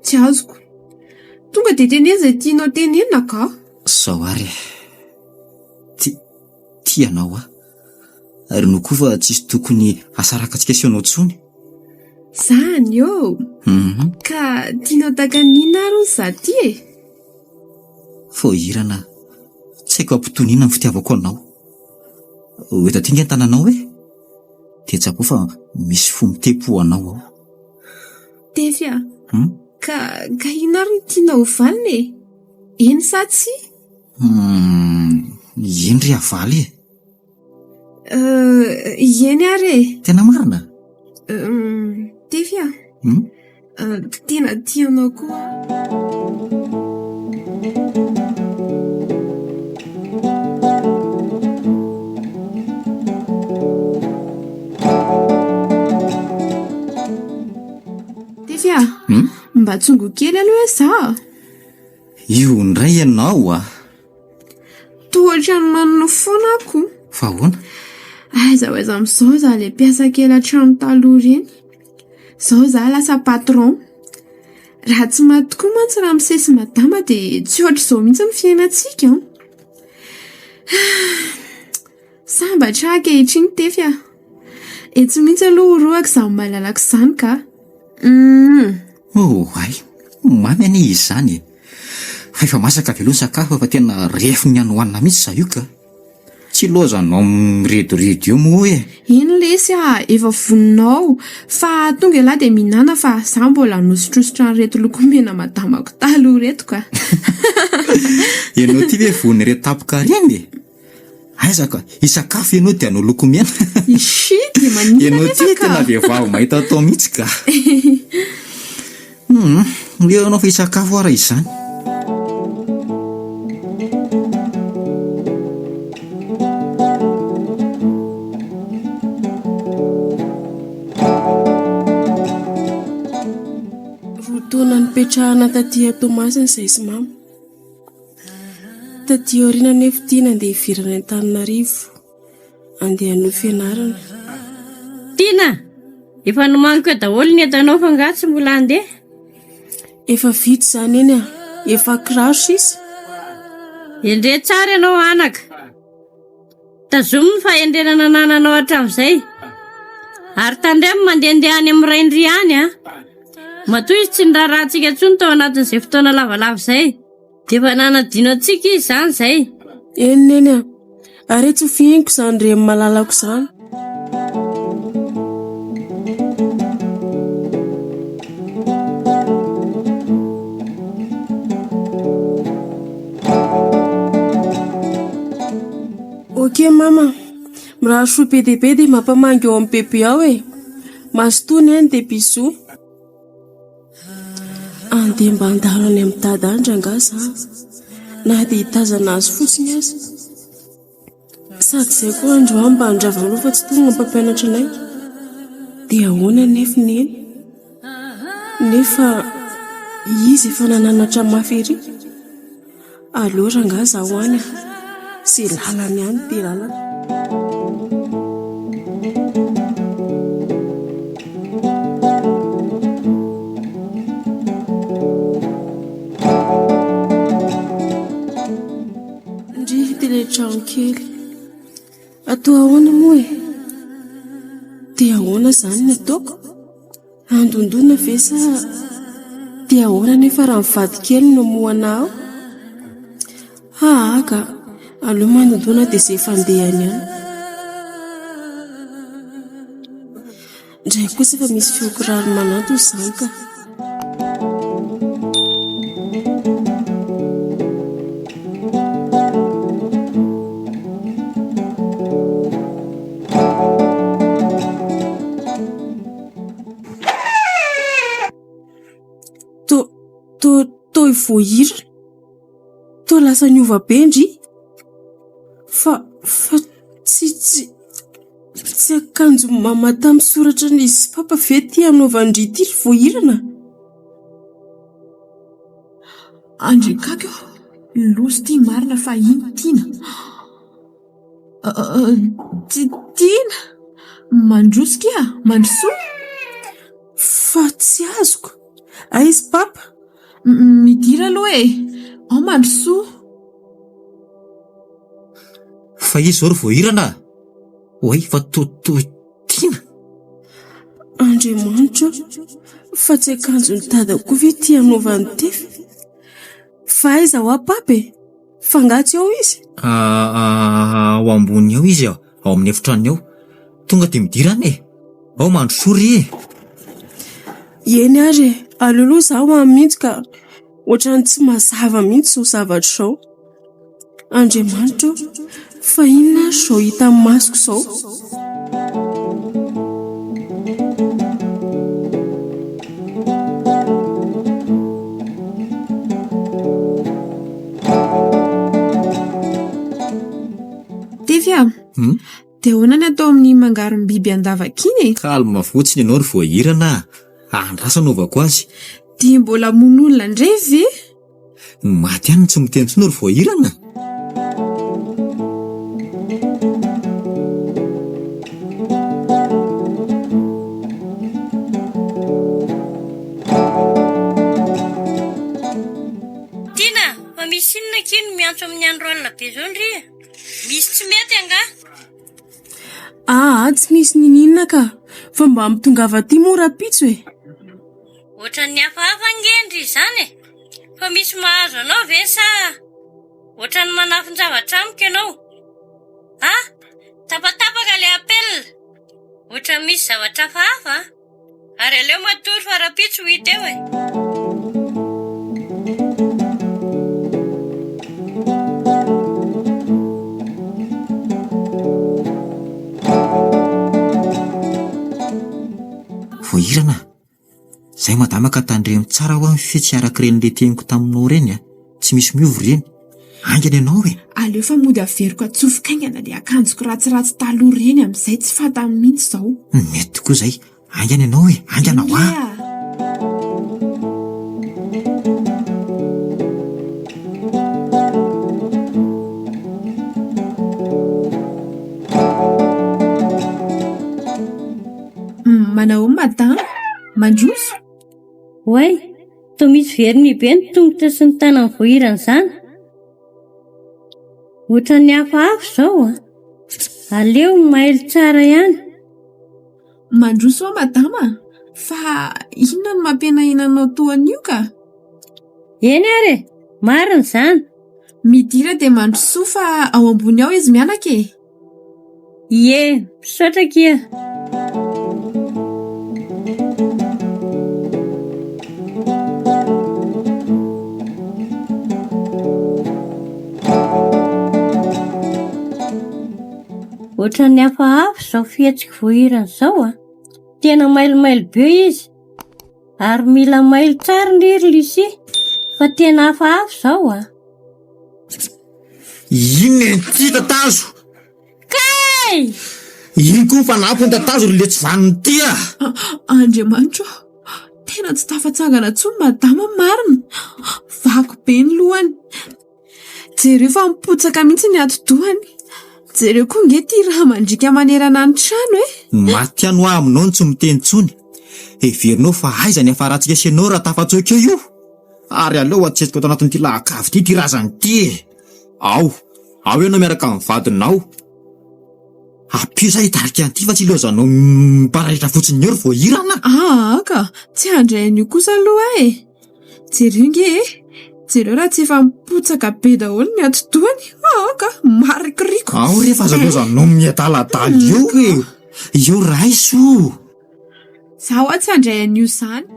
Tsy azoko. Tonga dia teneno izay tianao tenenina ka. Zao ary e. Ti- tia anao aho. Ary inoako koa fa tsisy tokony hasaraka antsika sy ianao intsony. Zany ô! Mhm. Ka tianao tahaka ny inona ary hono za ty e? Voahirana tsy haiko ampitoniana ny fitiavako anao. Ho eto aty nge ny tananao e. Dia tsapoa fa misy fo mitepo ho anao ao. Tefy a! Ka ka inona ary no tianao ho valiny e? Eny sa tsia? Humm, eny ry havaly e! Euh, eny ary e! Tena marina? Humm, Tefy a! Tena tia anao koa aho. Tefy a! Mba tsongo kely aloha e za! Io indray ianao a! Toa ohatran'ny manonofy foana aho ko! Fa ahoana? Aiza ho aiza amin'izao za ilay mpiasa kely an-trano taloha ireny? Izao za lasa patron. Raha tsy maty tokoa mantsy ramose sy madama dia tsy ohatr'izao mihitsy ny fiainantsika an! Sambatra aho ankehitriny Tefy a! Etsy mihitsy aloha horohako izany malalako izany ka! Humm! Oay! Mamy anie izy izany e! Fa efa masaka avy aloha ny sakafo fa tena refon'ny hanoanana mihitsy izaho io ka! Tsy ilaozanao mirediredy eo moa e! Eny lesy a, efa vonona ao, fa tonga ialahy dia mihinana fa za mbola hanosotrosotra an'ireto lokomena madamako taloha ireto ka. Ianao ity ve voan'ireto tapoka ireny e? Aiza ka, hisakafo ianao dia hanao lokomena. Ishii, dia maninona Ianao anefa ity ka? tena vehivavy mahita atao mihitsy ka. Hum, eo ianao fa hisakafo ara izany. Roa taona nipetrahana taty Toamasina izahay sy mama. Taty aoriana anefa ity nandeha hiverina any Antananarivo handeha hanohy fianarana. Tiana! Efa nomaniko eo daholo ny entanao fa angaha tsy mbola handeha? Efa vita izany eny a! Efa kiraro sisa. Endrey tsara ianao anaka. Tazomy ny fahendrena nanananao hatramin'izay. Ary tandremo mandehandeha any amin'ny rain-dry any a! Matoa izy tsy niraharaha antsika intsony tao anatin'izay fotoana lavalava izay. Dia efa nanadino antsika izy izany izay. Eny neny a! Ary tsy ho fihiniko izany reny malalako izany. Ok mama, mirary soa be dia be dia mampamangy ao amin'ny bebe ao e. Mazotoa neny dia bisous. Andeha mba handalo any amin'i dada any rangahy za, na dia hitazana azy fotsiny aza. Sady izay koa androany mba handrava aloha fa tsy tonga ny mpampianatra anay. Dia ahoana anefa neny? Nefa izy efa nananatra mafy ery. Aleo rangahy zaho any a! Ze lalany any ty lalana. Ndry ity ilay trano kely. Atao ahoana moa e? Dia ahoana izany ny ataoko? Handondona ve sa dia ahoana anefa raha ny vadikely no hamohana ahy? Aa ka, aleo mandondona dia izay fandehany any. Indray kosa efa misy feo kiraro manantona izany ka. i Voahirana. Toa lasa niova be ndry. Fa, fa tsy, tsy, tsy akanjo mama tamin'ny soratra an'izy sy papa ve ity anaovan-dry ity ry Voahirana? Andriakaky ô! Loza ity marina fa iny Tiana. Tiana! Mandroso kia! Mandrosoa! Fa tsy azoko! Aiza Papa? Midira aloha e! Ao mandrosoa! Fa iza izao ry Voahirana a? Oay fa toa toa Tiana! Andriamanitra ô! Fa tsy akanjon'i Dada koa ve ity anaovan'i Tefy? Fa aiza hoa Papa e? Fa angaha tsy ao izy? Ao ambony ao izy, ao amin'ny efitranony ao. Tonga dia midira any e! Ao mandrosoa re e! Eny ary e! Aleo aloha izaho ho any mihitsy ka! Ohatran'ny tsy mazava mihitsy izao zavatra izao. Andriamanitra ô! Fa inona ary izao hitan'ny masoko izao? Tefy a! Hmm? Dia ahoana ny atao amin'ny mangarom-biby an-davaka iny e? Calme fotsiny ianao ry voahirana a! Andraso anaovako azy. Dia mbola hamono olona indray ve? Ny maty ihany no tsy miteny intsony ry voahirana a! Tiana, fa misy inona akia no miantso amin'ny andro alina be izao ndry e? Misy tsy mety angaha? Aa, tsy misy niniana ka! Fa mba mitongava aty moa rahampitso e! Ohatran'ny hafahafa ange ndry izany e! Fa misy mahazo anao ve sa ohatran'ny manafin-javatra amiko ianao? A! Tapatapaka ilay appel! Ohatran'ny misy zavatra hafahafa an! Ary aleo matory fa rahampitso ho hita eo e! Voahirana a! Zay madama ka tandremo tsara hoa ny fetsy arak'ireny le teniko taminao ireny a! Tsy misy miova ireny. Haingana ianao e! Aleo fa mody averiko atsofoka haingana le akanjoko ratsiratsy taloha ireny amin'izay tsy fantany mihitsy izao. Mety tokoa izay. Haingana ianao e! Haingana hoa! Manahoana madama? Mandroso? Oay, toa misy vernis be ny tongotra sy ny tanan'i Voahirana izany. Ohatran'ny hafahafa izao a. Aleo mailo tsara ihany. Mandroso aho madama fa inona no mampihenahena anao toa an'io ka? Eny ary e, marina izany. Midira dia mandrosoa fa ao ambony ao izy mianaka e. Ie, misaotra akia. Ohatran'ny hafahafa izao fihetsik'i Voahirana izao a. Tena mailomailo be izy. Ary mila mailo tsara ndry ry Lucie fa tena hafahafa izao a. Inona ity tatazo? Kay! Iny koa mifanampy ny tatazo ry le tsy vanona ity a! Andriamanitra ô! Tena tsy tafatsangana intsony madama marina! Vaky be ny lohany. Jereo fa mipotsaka mihitsy ny atidohany. Jereo koa nge ity rà mandriaka manerana ny trano e! Maty ihany hoa aminao ny tsy miteny intsony. Heverinao fa aiza ny hafarantsika sy ianao raha tafatsoaka eo io? Ary aleo atsetsiko ato anatin'ity lahakavy ity ity razana ity e! Ao, ao ianao miaraka amin'ny vadinao. Ampio za hitarika an'ity fa tsy ilaozanao mipararetra fotsiny eo ry voahirana. Aa ka, tsy handray an'io kosa aloha aho e! Jereo nge e! Jereo raha tsy efa mipotsaka be daholo ny atidohany. Aa ka, marikoriko. Ao re fa aza ilaozanao miadaladala eo e! Eo raiso o! Za hoa tsy handray an'io izany.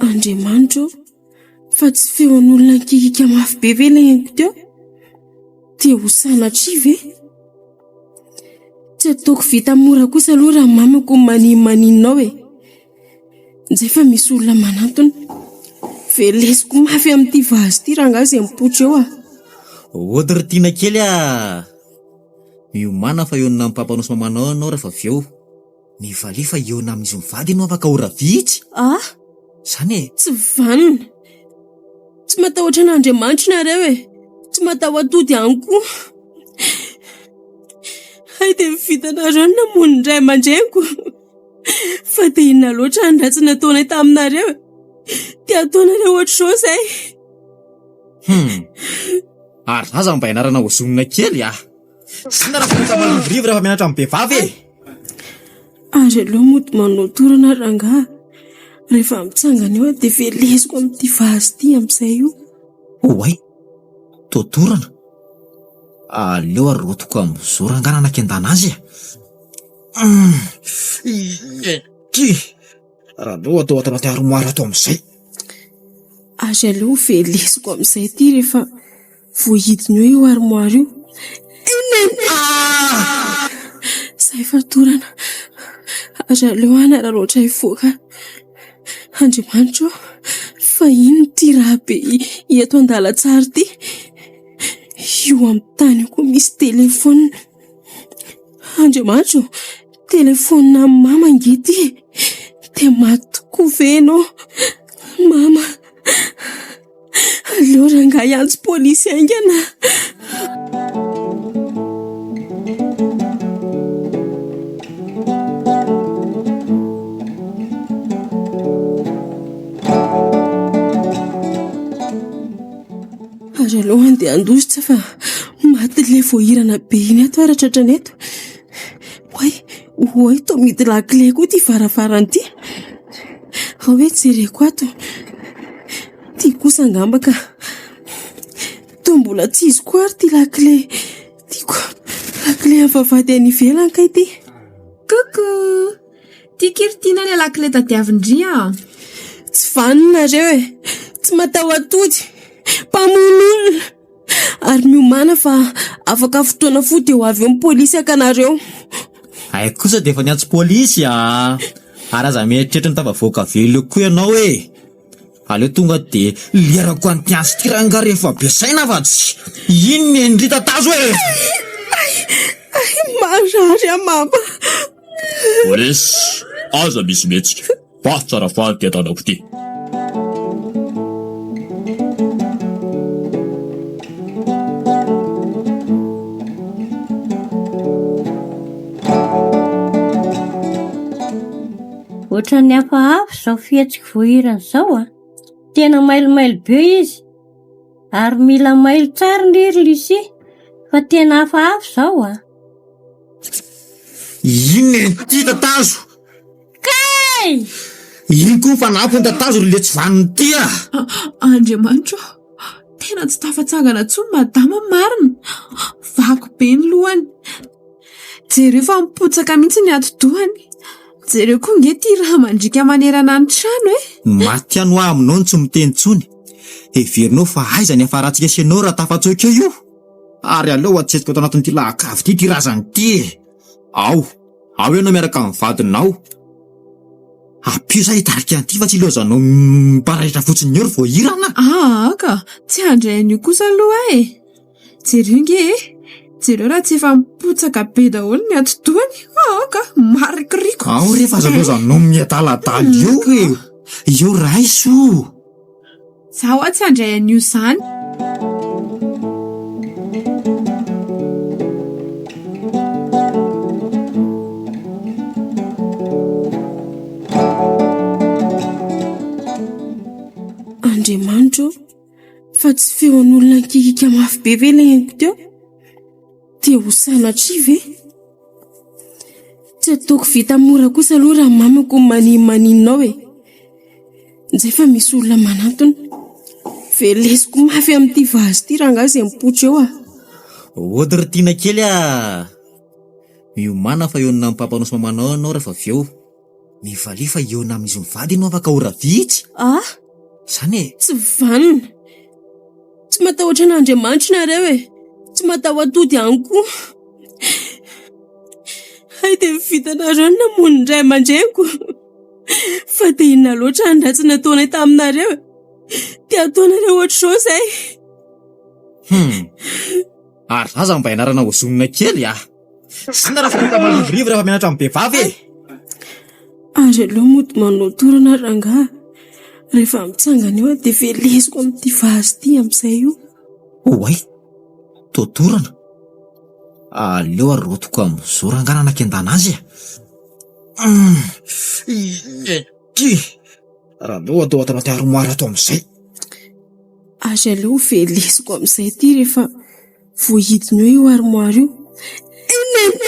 Andriamanitra ô, fa tsy feon'olona nikikiaka mafy be ve ilay henoko teo? Dia ho sanatria ve? Tsy ataoko vita mora kosa aloha raha mamako ny maninomaninona ao e. Njay fa misy olona manantona. Velesiko mafy amin'ity vazy ity rangahy izay mipoitra eo ah. Ody ry Tiana kely ah! Miomàna fa hihaonana amin'ny papanao sy mamanao ianao rehefa avy eo. Mivalia fa hihaona amin'izy mivady ianao afaka ora vitsy. Ah! Izany e! Tsy vanona. Tsy matahotra an'Andriamanitra nareo e! Tsy mataho-tody ihany koa. Hay dia vitanareo ny namono ny ray aman-dreniko. Fa dia inona loatra ny ratsy nataonay taminareo e? Dia ataonareo ohatr'izao izay. Hum. Ary za aza mba ianarana hozonina kely ah. Inona raha vao marivorivo rehefa mianatra amin'ny vehivavy e? Ary aleo mody manao torana rangahy. Rehefa mitsangana eo aho dia velesiko amin'ity vazy ity amin'izay io. Oay, toa torana. Aleo arotoko amin'izao rangahy nanakendana azy e. Ity! Raha aleo atao ato anaty armoire ato amin'izay. Ary aleo velesiko amin'izay ity rehefa voahidiny eo io armoire io. Izay fa torana. Ary aleo hanararaotra hivoaka. Andriamanitra ô, fa inona ity raha be eto an-dalantsara ity? Io amin'ny tany io koa misy telefaonina. Andriamanitra ô, telefaonina an'i mama ange ity e! Dia maty tokoa ve ianao? Mama, aleo rangahy hiantso polisy haingana. Ary aleo handeha handositra fa maty ilay voahirana be iny ato ary tratrany eto. Oay, oay, toa mihidy lakile koa ity varavarana ity. Ao hoe jereko ato. Ity kosa angamba ka. Toa mbola tsy izy koa ary ity lakile. Ity koa, lakile avy vavahady any ivelany kay ity. Coucou! Tiako ry Tiana ilay lakile tadiavin-dry a! Tsy vanona nareo e! Tsy mataho-atody! Mpamono olona! Ary miomàna fa afaka fotoana fohy dia ho avy eo ny polisy haka anareo. Hay kosa dia efa niantso polisy a! Ary aza mieritreritra ny tafavoaka velona eo koa ianao e! Aleo tonga dia lerako an'ity antsy ity rangahy rehefa be saina fa tsy iny ny ndry tatazo e! Ay! Ay! Marary aho mama! Polisy, aza misy mihetsika, fa tsara faly ity tanako ity. Ohatran'ny hafahafa izao fihetsiky voahirana izao a! Tena mailomailo be izy. Ary mila mailo tsara anie ry Lucie fa tena hafahafa izao a! Inona ity tatazo? Kay! Iny koa mifanampy ny tatazo ry letsy vanona ity a! Andriamanitra ô! Tena tsy tafatsangana intsony madama marina! Vaky be ny lohany! Jereo fa mipotsaka mihitsy ny atidohany! Jereo koa nge ity rà mandriaka manerana ny trano e! Maty ihany hoa aminao ny tsy miteny intsony! Heverinao fa aiza ny hafarantsika sy ianao raha tafatsoaka eo io? Ary aleo atsetsiko ato anatin'ity lahakavy ity ity razana ity e! Ao, ao ianao miaraka amin'ny vadinao. Ampio za hitarika an'ity fa tsy ilaozanao mipararetra fotsiny eo ry voahirana. Aa ka, tsy handray an'io kosa aloha aho e! Jereo nge e! Jereo raha tsy efa mipotsaka be daholo ny atidohany. Aa ka, marikoriko. Ao re fa aza ilaozanao miadaladala eo e! Eo raiso! Za hoa tsy handray an'io izany. Andriamanitra ô, fa tsy feon'olona nikikiaka mafy be ve ilay henoko teo? Dia ho sanatria ve? Tsy ataoko vita mora kosa aloha raha mamako ny maninomaninona ao e! Njay fa misy olona manantona. Velesiko mafy amin'ity vazy ity rangahy izay mipoitra eo ah. Ody ry Tiana kely ah! Miomàna fa hihaonana amin'ny papanao sy mamanao ianao rehefa avy eo. Mivalia fa hihaona amin'izy mivady ianao afaka ora vitsy. Ah! Izany e! Tsy vanona! Tsy matahotra an'Andriamanitra nareo e! Tsy mataho-tody ihany koa. Hay dia ny vitanareo no namono ny ray aman-dreniko. Fa dia inona loatra ny ratsy nataonay taminareo e? Dia ataonareo ohatr'izao izay. Hum. Ary za aza mba ianarana ozonina kely ah. Zany raha fahita marivorivo rehefa mianatra amin'ny vehivavy e. Ary aleo mody manao torana rangahy. Rehefa mitsangana eo aho dia velesiko amin'ity vazy ity amin'izay io. Oay, toa torana. Aleo ary rotiko amin'izao rangahy nanakendana azy e. Ity. Raha aleo atao ato anaty armoire ato amin'izay. Ary aleo velesiko amin'izay ity rehefa voahidina eo io armoire io.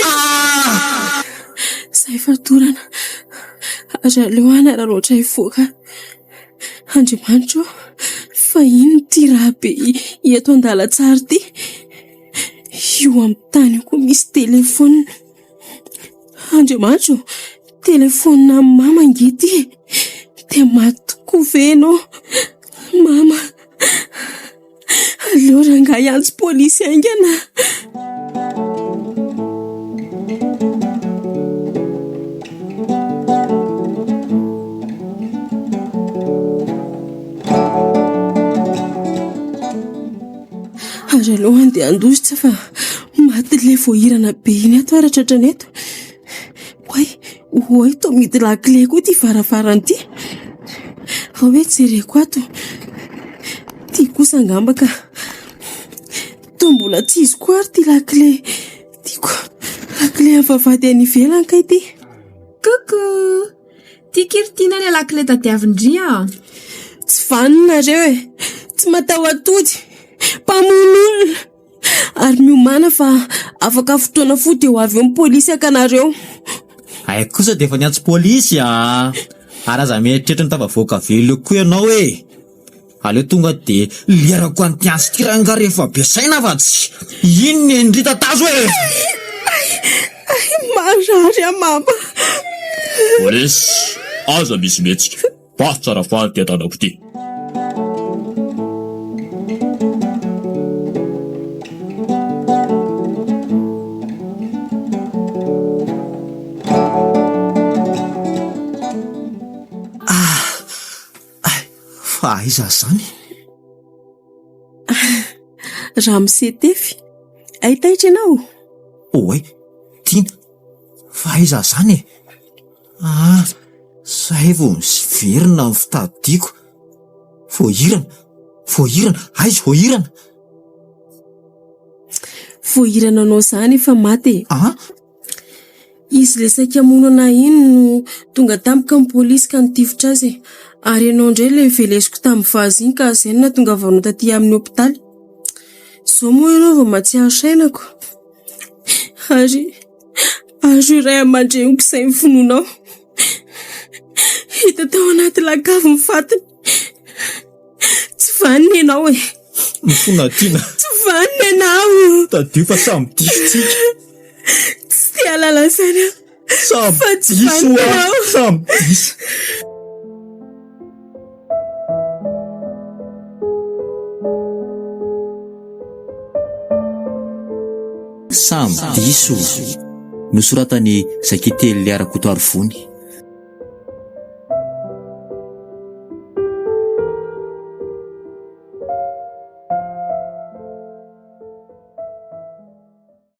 Ah! Izay efa torana. Ary aleo hanararaotra hivoaka. Andriamanitra ô, fa inona ity raha be eto an-dalantsara ity? Io amin'ny tany io koa misy telefaonina. Andriamanitra ô, telefaonina an'i mama ange ity e! Dia maty tokoa ve ianao? Mama, aleo rangahy hiantso polisy haingana. Ary aleo handeha handositra fa maty ilay voahirana be iny ato ary tratrany eto. Oay, oay toa mihidy lakile koa ity varavarana ity. Ao hoe jereko ato. Ity kosa angamba ka. Toa mbola tsy izy koa ary ity lakile. Ity koa. Lakile avy vavahady any ivelany kay ity. Coucou! Ty ry Tiana ilay lakile tadiavin-dry a! Tsy vanona nareo e! Tsy mataho-tody! Mpamono olona! Ary miomàna fa afaka fotoana fohy dia ho avy eo ny polisy haka anareo. Hay kosa dia efa niantso polisy a! Ary aza mieritreritra ny tafavoaka velona eo koa ianao e! Aleo tonga dia lerako an'ity antsy ity rangahy rehefa be saina fa tsy iny ny ndry tatazo e! Ay, ay, marary aho mama. Polisy, aza misy mihetsika. Fa tsara faly ity tanako ity. Ah, ay, fa aiza izany? Ramose Tefy, ay taitra ianao? Oay, Tiana, fa aiza izany e? Ah, zay vao miverina ny fitadiako. Voahirana, voahirana, aiza voahirana? Voahirana anao izany efa maty e. Ah? Izy ilay saika hamono anah iny no tonga tampoka ny polisy ka nitifitra azy e. Ary ianao indray ilay velesiko tamin'ny vazy iny ka izay no nahatongavanao taty amin'ny hopitaly. Izao moa ianao vao mahatsiaro sainako. Ary ary io ray aman-dreniko izay ny finoanao. Hita tao anaty lakavy ny fatiny. Tsy vanona ianao e. Mifona tiana. Tsy vanona ianao. Tadidio fa samy diso tsika. Tsy te hahalala an'izany aho. Samy Fa tsy diso vanona aho. ianao. Samy diso. Samy diso. Nosoratan'i Zakitely Rakotoarivony.